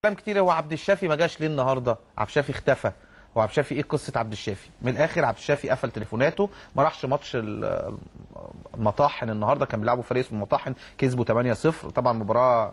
كلام كتير. هو عبد الشافي ما جاش ليه النهارده؟ عبد الشافي اختفى. هو عبد الشافي ايه قصة عبد الشافي؟ من الاخر عبد الشافي قفل تليفوناته، ما راحش ماتش المطاحن النهارده، كان بيلعبوا فريق اسمه المطاحن، كسبوا 8-0. طبعا مباراة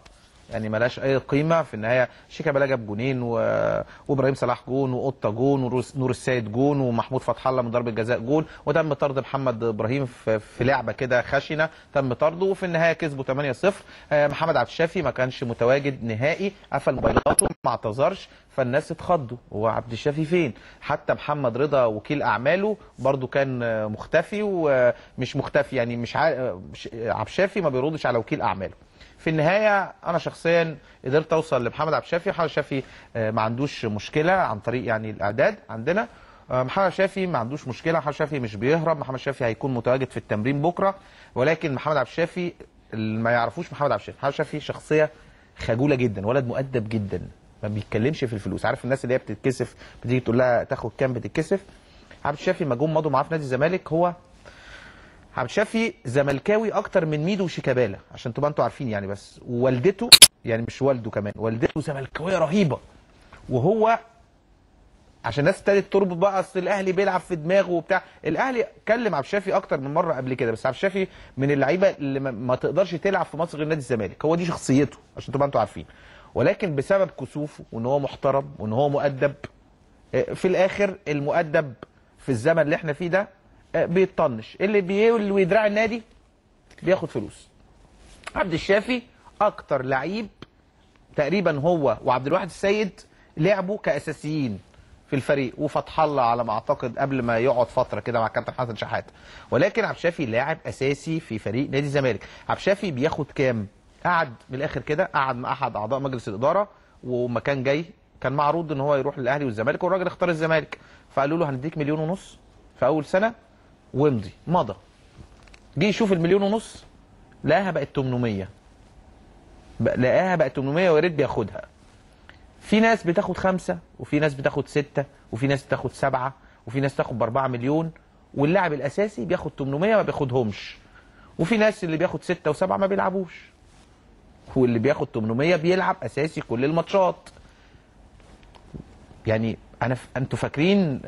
يعني ملاش اي قيمة. في النهاية شيكابالا جاب جونين وابراهيم صلاح جون وقطه جون ونور السيد جون ومحمود فتح الله من ضربه جزاء جون، وتم طرد محمد ابراهيم في لعبه كده خشنه تم طرده، وفي النهاية كسبوا 8-0. محمد عبد الشافي ما كانش متواجد نهائي، قفل موبايلاته، ما اعتذرش، فالناس اتخضوا هو عبد الشافي فين؟ حتى محمد رضا وكيل اعماله برده كان مختفي، ومش مختفي يعني مش عبد الشافي ما بيردش على وكيل اعماله. في النهاية انا شخصيا قدرت اوصل لمحمد عبد الشافي. محمد الشافي ما عندوش مشكلة عن طريق يعني الاعداد عندنا. محمد الشافي ما عندوش مشكلة، محمد الشافي مش بيهرب، محمد الشافي هيكون متواجد في التمرين بكره. ولكن محمد عبد الشافي اللي ما يعرفوش محمد عبد الشافي، محمد الشافي شخصية خجولة جدا، ولد مؤدب جدا، ما بيتكلمش في الفلوس. عارف الناس اللي هي بتتكسف، بتيجي تقول لها تاخد كام بتتكسف. عبد الشافي ما جم مضوا معاه في نادي الزمالك، هو عبد الشافي زملكاوي اكتر من ميدو وشيكابالا عشان تبقى انتوا عارفين يعني، بس ووالدته يعني مش والده كمان، والدته زملكاويه رهيبة. وهو عشان الناس ابتدت تربط بقى اصل الاهلي بيلعب في دماغه وبتاع، الاهلي كلم عبد الشافي اكتر من مرة قبل كده، بس عبد الشافي من اللعيبة اللي ما تقدرش تلعب في مصر غير نادي الزمالك، هو دي شخصيته عشان تبقى انتوا عارفين. ولكن بسبب كسوفه وان هو محترم وان هو مؤدب، في الاخر المؤدب في الزمن اللي احنا فيه ده بيطنش، اللي بيولي دراع النادي بياخد فلوس. عبد الشافي اكتر لعيب تقريبا هو وعبد الواحد السيد لعبوا كاساسيين في الفريق، وفتح الله على ما اعتقد قبل ما يقعد فترة كده مع كابتن حسن شحاته. ولكن عبد الشافي لاعب اساسي في فريق نادي الزمالك. عبد الشافي بياخد كام؟ قعد من الاخر كده، قعد مع احد اعضاء مجلس الادارة، وما كان جاي كان معروض ان هو يروح للاهلي والزمالك، والراجل اختار الزمالك، فقالوا له هنديك 1.5 مليون في اول سنة وامضي. مضى، جه يشوف 1.5 مليون لقاها بقت 800، لقاها بقت 800 ويا ريت بياخدها. في ناس بتاخد 5، وفي ناس بتاخد 6، وفي ناس بتاخد 7، وفي ناس بتاخد ب4 مليون، واللاعب الاساسي بياخد 800 ما بياخدهمش. وفي ناس اللي بياخد 6 و7 ما بيلعبوش، واللي بياخد 800 بيلعب اساسي كل الماتشات. يعني انا انتوا فاكرين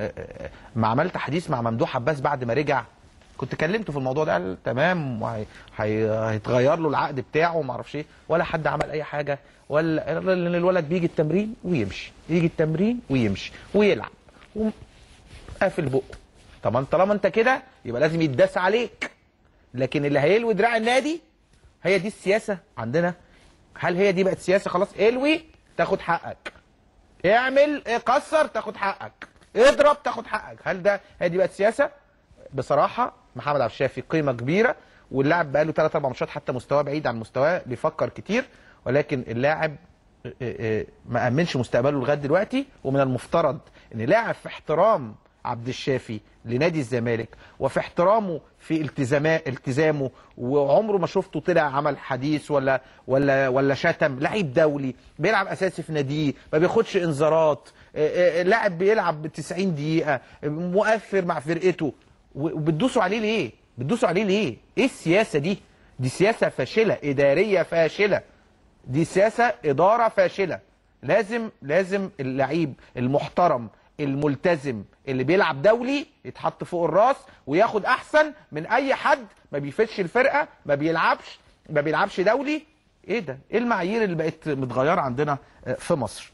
ما عملت حديث مع ممدوح عباس بعد ما رجع، كنت كلمته في الموضوع ده، قال تمام وهيتغير له العقد بتاعه وما اعرفش ايه، ولا حد عمل اي حاجة، ولا الولد بيجي التمرين ويمشي، يجي التمرين ويمشي ويلعب وقافل بقه. طبعا طالما انت كده يبقى لازم يتداس عليك. لكن اللي هيلوي دراع النادي، هي دي السياسة عندنا. هل هي دي بقت سياسة؟ خلاص الوي تاخد حقك، اعمل كسر تاخد حقك، اضرب تاخد حقك. هل ده هي دي بقت سياسة؟ بصراحة محمد عبد الشافي قيمة كبيرة، واللاعب بقى له 3-4 ماتشات حتى مستواه بعيد عن مستواه، بيفكر كتير، ولكن اللاعب ما امنش مستقبله لغاية دلوقتي. ومن المفترض ان لاعب في احترام عبد الشافي لنادي الزمالك وفي احترامه في التزامه، وعمره ما شفته طلع عمل حديث ولا ولا ولا شتم، لعيب دولي بيلعب اساسي في ناديه، ما بياخدش انذارات، لاعب بيلعب 90 دقيقة، مؤثر مع فرقته، وبتدوسوا عليه ليه؟ بتدوسوا عليه ليه؟ ايه السياسة دي؟ دي سياسة فاشلة، ادارية فاشلة، دي سياسة ادارة فاشلة. لازم اللعيب المحترم الملتزم اللي بيلعب دولي يتحط فوق الراس وياخد احسن من اي حد ما بيفيدش الفرقة، ما بيلعبش دولي. ايه ده؟ ايه المعايير اللي بقت متغيرة عندنا في مصر؟